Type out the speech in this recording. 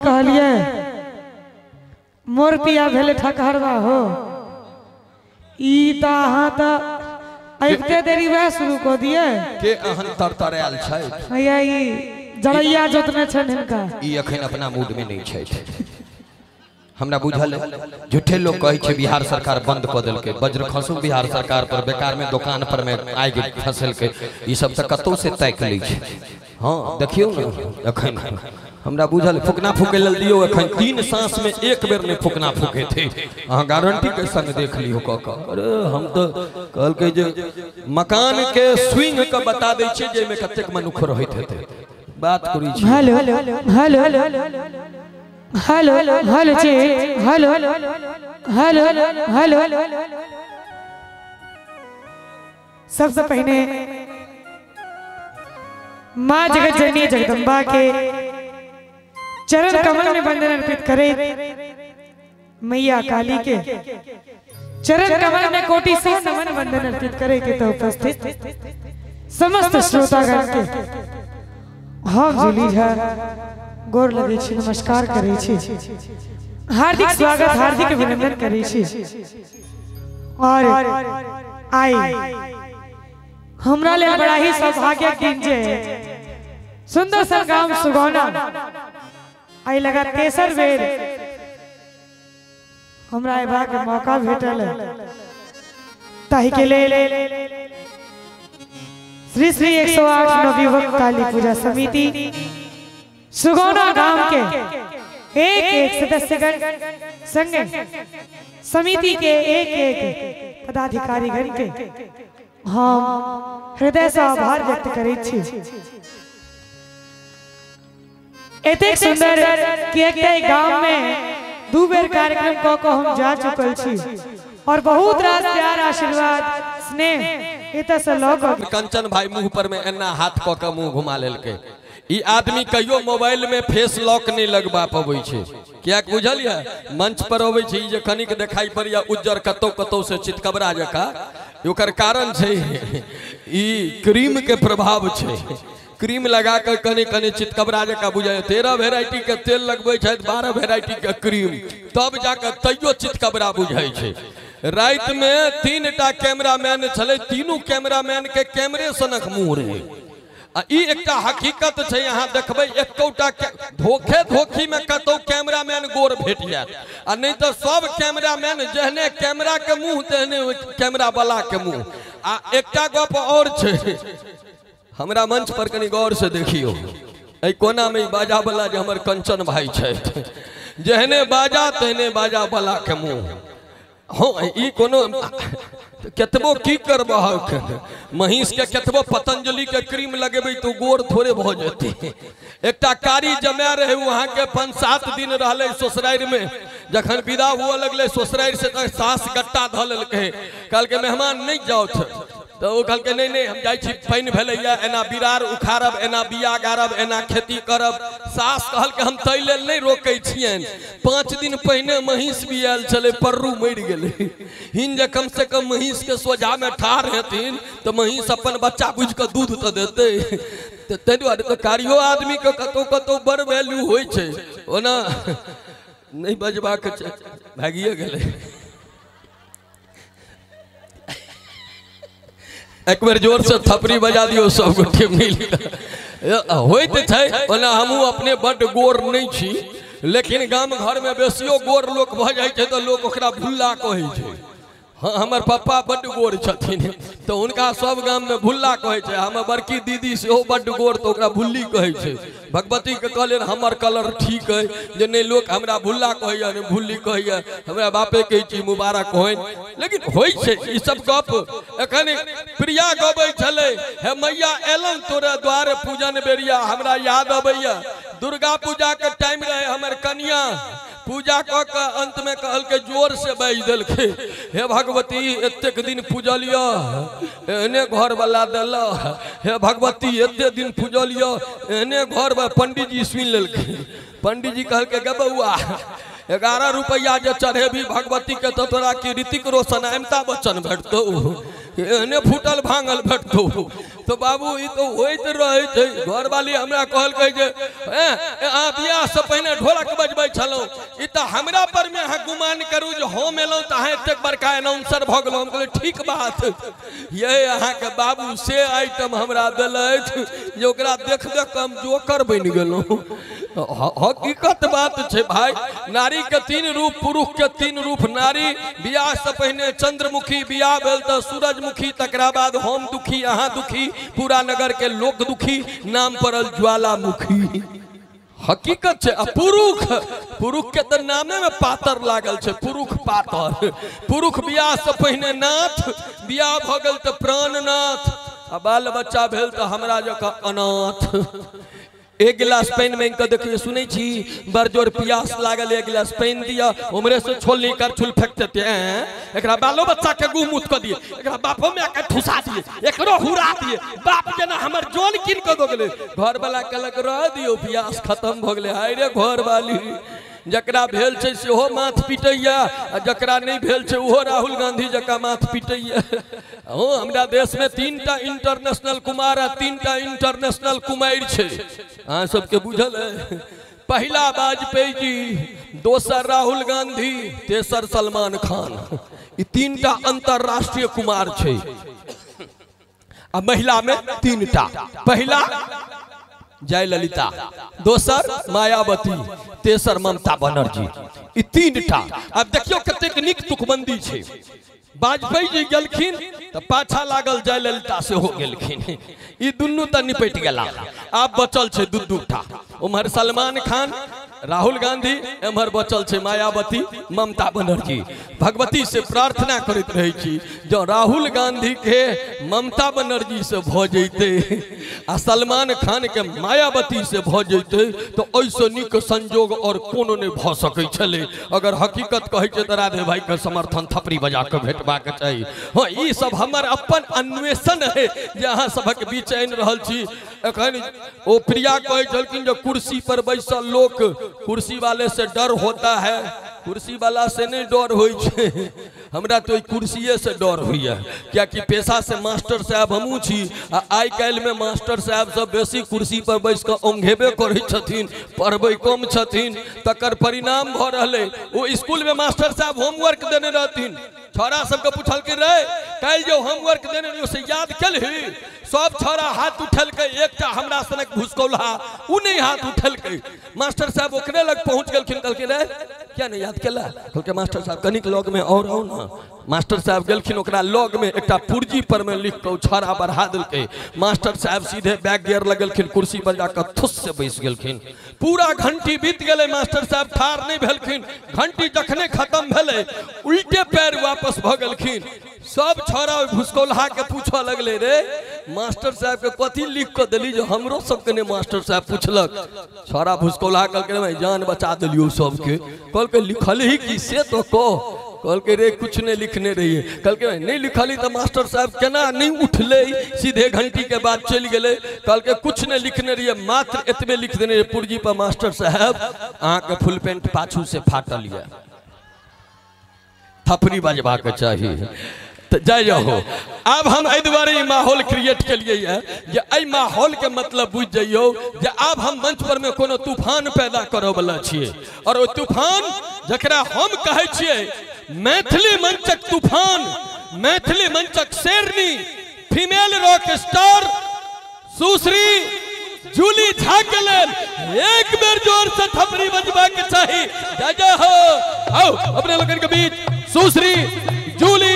कहलिए मोर पिया भेले ठकहरवा हो। ई त अहाँ त आबिते देरी वएह शुरू कऽ दिए के अहन तरतरायल छै। भैया ई जड़ैया जोतने छनि हिनका। ई अखन अपना मूड में नहीं छै। हमरा बुझल झूठे लोग कहै छै बिहार सरकार बंद कऽ देलकै, वज्र खसू बिहार सरकार पर, बेकार में दुकान पर में आगि फसलकै, ई सब तऽ कतौ से ताकि लै छै। हाँ देखियौ ने अखन हमरा बुझल फुकना फूके लेल दियौ, अखन 3 सांस में एक बेर नहीं फुकना फूके थे, अहाँ गारंटी के संग देख लियौ कऽ कऽ। अरे हम तऽ कहलकै जे मकान के स्विंग के बता दै छियै जे एहिमे कतेक मनुख रहैत हेतै। बात करै छी। हेलो हेलो हेलो हेलो जी हेलो हेलो हेलो। सबसे पहले माँ जगत जननी जगदम्बा के चरण कमल में वंदन अर्पित करे मैया काली के चरण कमल में कोटि सह नमन वंदन अर्पित करे के तो उपस्थित समस्त श्रोतागण के हम जुली झा गोर लगे छी, नमस्कार करे छी, हार्दिक स्वागत हार्दिक अभिनंदन करे छी। और आई हमरा लेल बड़ा ही सौभाग्य दिन जे सुंदर सा गांव सुगौना आई लगा तेसर बेर हमरा अयबाक मौका भेटल, ताहि के लेल श्री श्री 108 नवयुवक काली पूजा समिति सुगौना गांव के एक एक सदस्यगण संगे समिति के एक एक पदाधिकारीगण के हम हृदय से आभार व्यक्त करै छी। एतेक सुंदर कि एकटा गांव में 2 बेर कार्यक्रम कऽ कऽ हम जा चुकल छी और बहुत रास प्यार आशीर्वाद स्नेह एतऽ से लऽ कऽ कंचन भाई मुंह पर में एना हाथ कऽ कऽ मुंह घुमा लेलकै। ई आदमी कहियो मोबाइल में फेस लॉक नहीं लगबा पबै छै, कियाक बुझलियै मंच पर अबै छै जे कनिक देखाई पड़ैया उज्जर कतौ कतौ से चितकबरा जकाँ, ओकर कारण छै ई क्रीम के प्रभाव छै। क्रीम लगा कर कनि कनि चितकबरा जकाँ बुझाइ, 13 वेराइटी के तेल लगबै छै, 12 वेराइटी के क्रीम, तब जाकर तैयो चितकबरा बुझाइ छै। राति में 3 टा कैमरामैन छलै, तीनू कैमरामैन के कैमरे सनक मुँह रहै। आ ई एकटा हकीकत छै, अहाँ देखबै एकोटा धोखे धोखी में कतौ कैमरामैन गोर भेट जायत, आ नहीं तऽ सब कैमरामैन जेहने कैमरा के मुँह तेहने कैमरा वाला के मुँह। आ एकटा गप और छै, हमरा मंच पर कनि गौर से देखियौ, एहि कोना में बाजा वाला जे हमर कंचन भाई छथि, जेहने बाजा तेहने बाजा वाला के मुँह। हाँ ई कोनो केतबो की करबहक, महींस के केतबो पतंजलि के क्रीम लगेबै तो गोर थोड़े भऽ जेतै। एकटा कारी जमा रहे वहाँ के 5-7 दिन रहलै ससुरारि में, जखन विदा हुअ लगलै ससुरारि से तऽ सास गट्टा धऽ लेलकै, कहलकै मेहमान नहीं जाउ, तो ओ कहलकै नहीं नहीं हम जाइ छी, पानि भेलैया, एना बिरार उखाड़ब, एना बिया गाड़ब, एना खेती करब। सास कहलकै हम ताहि लेल नहि रोकै छियनि, 5 दिन पहिने महींस भी आयल छलै, पर्रू मरि गेलै, हिन जे कम से कम महींस के सोझा में ठाढ़ हेथिन तऽ महींस अपन बच्चा बुझि कऽ दूध तऽ देतै। तऽ ताहि दुआरे तऽ कारियो आदमीके कतहु कतहु बड़ वैल्यू होइ छै। ओना नहि बजबाक छै, भागिए गेलै। एक बेर जोर से थपड़ी बजा दियौ सब गोटे मिल होइत छै। ओना हमहूँ अपने बड्ड गोर नहीं छी, लेकिन गाम घर में बेसियो गोर लोक भऽ जाइ छै तऽ लोक ओकरा भुल्ला कहै छै। हाँ हमर पप्पा बड्ड गोर छथिन तऽ हुनका सब गाम में भुल्ला कहै छै। हमर बड़की दीदी सेहो बड्ड गोर तऽ ओकरा भुल्ली कहै छै। भगवती के कहलियनि हमर कलर ठीक है जे नहीं लोक हमरा भुल्ला कहैया नहीं भुल्ली कहैया, हमरा बापे कहै छी मुबारक होइन, लेकिन होइ छै ई सब गप। एखन प्रिया गबै छलै, हे मैया एलहुँ तोरा द्वार पूजन बेरिया, हमरा याद अबैया दुर्गा पूजा के टाइम रहे, हमर कनिया पूजा कऽ के अंत में कहलकै जोर से बाजि देलकै, हे भगवती एतेक दिन पूजलियऽ एहने घर वाला देल, हे भगवती एते दिन पूजलियऽ एहने घर वाला। पंडीजी सुनि लेलकै, पंडीजी कहलकै गे बौआ 11 रुपैआ जे चढ़ेबी भगवती के तो तोरा की ऋतिक रोशन अमिताभ बच्चन भेटतौ। एहने फूटल भांगल भेटतौ। तो बाबू ई तो होइत रहै छै। घरवाली हमरा कहलकै जे अहाँ बियाह से पहिने ढोलक बजबै छलहुँ, ई तऽ हमरा पर मे अहाँ गुमान करू जे हम एलहुँ तऽ अहाँ एतेक बड़का अनाउंसर भऽ गेलहुँ। हम कहलियै ठीक बात, ये अहाँके बाबू से आइटम हमरा देलथि जे ओकरा देख देख कऽ हम जोकर बनि गेलहुँ। हकीकत बात छै भाई, नारी के 3 रूप, पुरुष के 3 रूप। नारी बियाह से पहिने चंद्रमुखी, बियाह भेल तऽ सूरजमुखी, तकरा बाद हम दुखी अहाँ दुखी, पूरा नगर के लोक दुखी, नाम पड़ल ज्वालामुखी। हकीकत छै। आ पुरुष, पुरुष के तऽ नामे में पातर लागल छै, पुरुष पातर। पुरुष बियाह से पहिने नाथ, बियाह भऽ गेल तऽ प्राणनाथ, आ बाल बच्चा भेल तऽ हमरा जकाँ अनाथ। एक गिलास पानि मांगि कऽ देखियौ, सुनै छी बड़ जोर प्यास लागल, एक गिलास पानि दिअ, उम्हरे से छोलनी करछुल फेंक देते हैं, एकरा बालो बच्चा के गुह मुत कऽ दिए, एकरा बापो माय के ठुसा दिए, एकरो हुरा दिए, बाप जेना हमर जोन कीन कऽ दऽ गेलै। घरवाला कहलक रह दियौ, प्यास खत्म भऽ गेलै। हाय रे घरवाली, जकरा भेल छै सेहो माथ पीटैया, आ जकरा नहि भेल छै ओहो राहुल गांधी जकाँ माथ पीटैया। हो, हमरा देशमे 3टा इंटरनेशनल कुमार आ 3टा इंटरनेशनल कुमारि छै, अहाँ सबके बुझल है। पहिला वाजपेयी जी, दोसर राहुल गांधी, तेसर सलमान खान। ई 3टा अंतरराष्ट्रीय कुमार छै। आ महिला में 3टा, पहिला जयललिता, दोसर मायावती, तेसर ममता बनर्जी। ई 3टा। आब देखियौ कतेक नीक तुकबंदी छै। वाजपेयी जी गेलखिन तऽ पाछा लागल जयललिता सेहो गेलखिन, ई दुनू तऽ निपटि गेला। आब बचल छै 2-2टा, उम्हर सलमान खान राहुल गांधी, एम्हर बचल छै मायावती ममता बनर्जी। भगवती से प्रार्थना करैत रहै छी जँ राहुल गांधी के ममता बनर्जी से भऽ जैतै आ सलमान खान के मायावती से भऽ जैतै तऽ ओहिसँ नीक संजोग और कोनो नहि भऽ सकै छलै। अगर हकीकत कहै छै तऽ राधे भाई के समर्थन थपड़ी बजा कऽ भेटबाक चाही। हँ, ई सब हमर अपन अन्वेषण है जे अहाँ सबक बीच आनि रहल छी। एखन ओ प्रिया कहै छलखिन जे कुर्सी पर बैसल लोक, कुर्सी वाले से डर होता है, कुर्सी वाला से नहीं डर होइ छै। हमरा तो कुर्सिए से डर होइए, कियाकि पेशा से मास्टर साहब हमहूँ छी, आ आइ काल्हिमे मास्टर साहब सब बेसी कुर्सी पर बैस कऽ औंघेबे करै छथिन, पढ़बै कम छथिन। तकर परिणाम भऽ रहलै, ओ स्कूलमे मास्टर साहब होमवर्क देने रहथिन, छौड़ा सबके पुछलखिन रे काल्हि जो होमवर्क देने रहियो से याद केलही? सब छौड़ा हाथ उठेलकै, एकटा हमरा सनक घुसकौलहा उ नहि हाथ उठेलकै। मास्टर साहब ओकरे लग पहुँच गेलखिन, कहलखिन रे क्या नहीं याद केला? कहलकै मास्टर साहब कनिक लग में और आउ ना। मास्टर साहब गेलखिन, ओकरा लग में एकटा पुर्जी पर में लिख कऽ छौड़ा बढ़ा देलकै। मास्टर साहब सीधे बैक गियर लगेलखिन, कुर्सी पर जाकऽ थुस से बैस गेलखिन। पूरा घंटी बीत गेलै, मास्टर साहब ठाढ़ नहि भेलखिन। घंटी जखने खत्म भेलै उल्टे पैर वापस भऽ गेलखिन। सब छौड़ा घुसकौलहा के पूछऽ लगलै रे मास्टर साहब के कथी लिख कऽ देली जे हमरो सबके ने मास्टर साहब पुछलक। छौड़ा भुसकौलहा कहलकै रे भाई जान बचा देलियौ सबके। कहलकै लिखलही की से तो कह। कहलकै रे कुछ नहीं लिखने रहिए। कहलकै नहीं लिखली तऽ मास्टर साहब केना नहीं उठलै, सीधे घंटी के बाद चलि गेलै। कहलकै कुछ नहीं लिखने रहिए, मात्र एतबे लिख देने रहिए पुर्जी पर मास्टर साहब अहाँके फुल पेंट पाछू से फाटल यऽ। थपड़ी बजबाक चाही। तऽ जय हो। आब हम एहि दुआरे ई माहौल क्रिएट केलियै ये जे एहि माहौल के मतलब बुझि जइयौ जे आब हम मंच पर में कोनो तूफान पैदा करऽ वाला छियै, और ओ तूफान जकरा हम कहै छियै मैथिली मंचक तूफान, मैथिली मंचक शेरनी, फीमेल रॉक स्टार सुश्री जूली झा के लेल एक बेर जोर से थपड़ी बजबाक चाही। जय जय हो। आओ अपने लोगन के बीच सुश्री जूली।